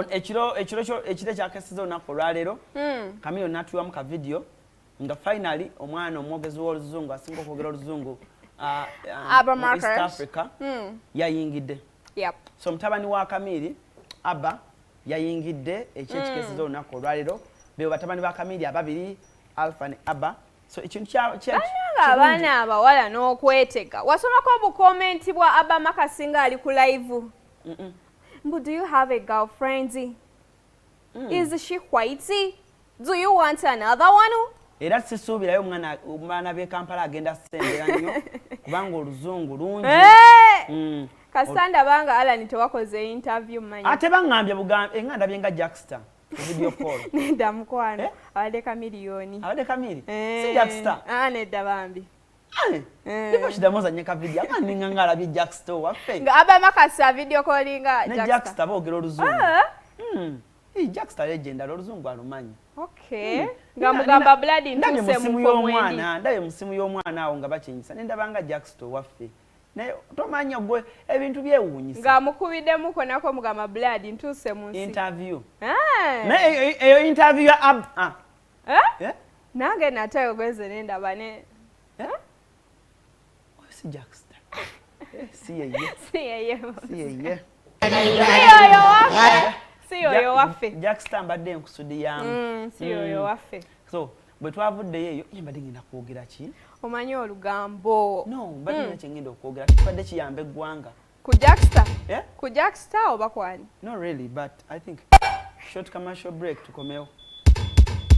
Ekiro ekyakesiza olunaku olwaleero, Chameleone natuwamu ka video nga finally omwana omwogezi w'oluzungu asinga okwogera oluzungu Abba mu East Marcus. Africa yayingidde. So mutabani wa Kamiri Abba yayingidde ekyekikesiza olunaku olwaleero. Bebo batabani ba Kamiri ababiri, Alpha ne Abba. So ekintu Bannange, abaana abawala n'okwetega. Wasomako obucomment bwa Abba Marcus nga ali ku live, mbu, "Do you have a girlfriend? Is she white? Do you want another one?" Era sisuubirayo omwana b'e Kampala agenda sembera nnyo kubanga oluzungu lungi. Eh! Kasita ndabanga Alan tewakoze interview, manyi. Ate baŋŋambye bugambi enga ndabye nga Jackster ku video call. Nedda mukwano. Eh? Abadde Chameleone. Abadde Kamiri? Eh. Si Jackster? Ah, nedda bambi. Eh. Niba kidamu ozanye ka video ama ninga nga alabye Jackster owaffe. Nga Abba Marcus a video callinga Ne Jackster. Jackster boogera oluzungu. Ah, Jackster legend, oluzungu alumanyi. Okay. Nga mugamba blood Ndabye mu ntuse simu mu mwendi. y'omwana, ndabye mu simu y'omwana awo nga bakinyisa ne ndaba nga Jackster owaffe, naye tomanya gwe, ebintu byewuunyisa. Nga mukubiddemu konako mugamba, "Blood, ntuuse mu nsi." Interview. Ah. Naye eyo interview ya ah. Eh? Eh? Nange nate ogweze nendaba ne Eh? Oyo si Jackster. Eh, si yeye. Si yeye. Si yeye. Si yoyo waffe. Si yoyo waffe. Jackster mbadde nkusudiyamu. Si yoyo waffe. So bwe twavuddeyo eyo, ye mbadde ngenda kwogera ki? Omanyi olugambo. No, mbadde nina kyengenda okwogera kibadde kiyamba eggwanga. Ku Jackster? Eh? Ku Jackster oba kwani? No really, but I think short commercial break, tukomewo.